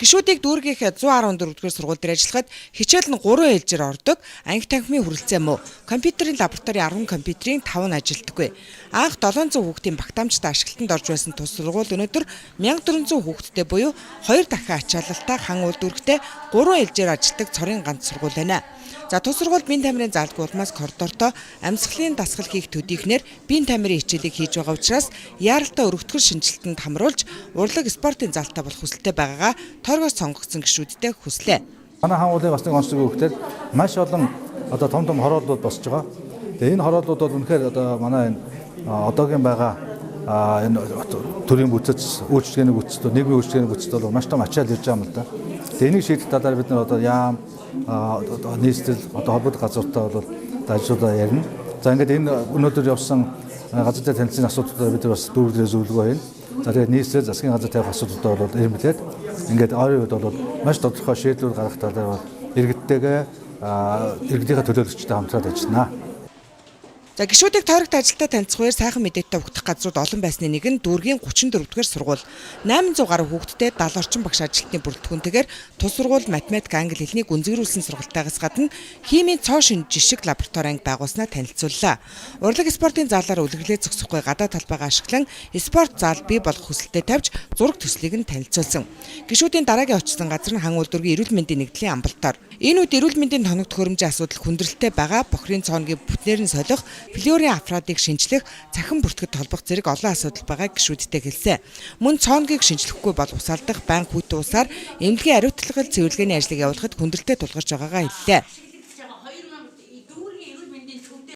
Гишүүдийг дүүргийнх 114 дугаар сургууль дээр ажиллахад хичээл нь 3 ээлжээр ордог. Анги танхимын хүрэлцээ муу. Компьютерийн лабораторийн 10 компьютерийн 5 нь ажилдаггүй. Анх 700 хүүхдийн багтаамжтай ашиглалтанд орж байсан тус сургууль өнөөдөр 1400 хүүхэдтэй буюу 2 дахин ачаалалтай хан үйлдвэртэй 3 ээлжээр ажилладаг цорын ганц сургууль байна. За, тус сургууль биеийн тамирын заалгүй улмаас коридортой амьсгалын дасгал хийх төдийхнээр биеийн тамирын хичээлийг хийж байгаа учраас яаралтай өргөтгөл шинэчлэлтэнд хамруулж урлаг спортын залтай болох хүсэлтэй байгаагаа Тойргоос сонгогдсон гишүүддээ хүслээ. Манай хан уулын бас нэг онцлог юу гэхээр маш олон одоо том том хорооллууд босч байгаа. Тэгээ энэ хорооллууд бол үнэхээр одоо манай энэ одоогийн байгаа энэ төрийн бүтэц, үйлчилгээний бүтэц, нийгмийн үйлчилгээний бүтэц бол маш том ачаал ирж байгаа юм л да. Тэгээ энийг шийдэх талаар бид нар одоо яам, одоо нийслэл, одоо холбогдох газруудтай бол ажиллаулаа ярина. За, ингээд энэ өнөөдөр явсан газар дээр танилцсан асуудлуудаар бид нар бас дүүргээр зөвлөгөө хийнэ. За, тэгээд нийслэл, засгийн газар тавих асуудлуудаа бол эрмэлээд ингээд ойрын үед бол маш тодорхой шийдвэр гаргах талаар бол иргэдтэйгээ, иргэдийнхээ төлөөлөгчтэй хамтраад ажиллана. За, гишүүдийг Тойрогт ажилтаа танилцах үеэр сайхан мэдээтэй угтах газрууд олон байсны нэг нь дүүргийн 34-р сургууль. 800 гаруй хүүхэдтэй 70 орчим багш ажилтны бүрэлдэхүүнтэйгээр тус сургууль математик, англи хэлний гүнзгийрүүлсэн сургалтайгаас гадна химийн цоо шинэ жишг лаборатори анги байгуулснаа танилцууллаа. Урлаг спортын залаар үлгэрлээ зогсохгүй гадаа талбайгаа ашиглан спорт зал бий болох хүсэлтэд тавьж зураг төслийг нь танилцуулсан. Гишүүдийн дараагийн очсон газар нь хан үйлдвэргийн эрүүл мэндийн нэгдлийн амбулатори. Энэ үед эрүүл мэндийн тоног төхөөрөмжийн асуудал хүндрэлтэй байгаа, бохирын цооногийг бүтнээр нь солих, флюорын аппаратыг шинчлэх, цахим бүртгэд холбох зэрэг олон асуудал байгааг гишүүдтэй хэлсэн. Мөн цооногийг шинчлэхгүй бол усаалдах, байнга хүйтэн усаар эмнэлгийн ариутгалал цэвэрлэгээний ажлыг явуулахад хүндрэлтэй тулгарч байгаагаа хэллээ.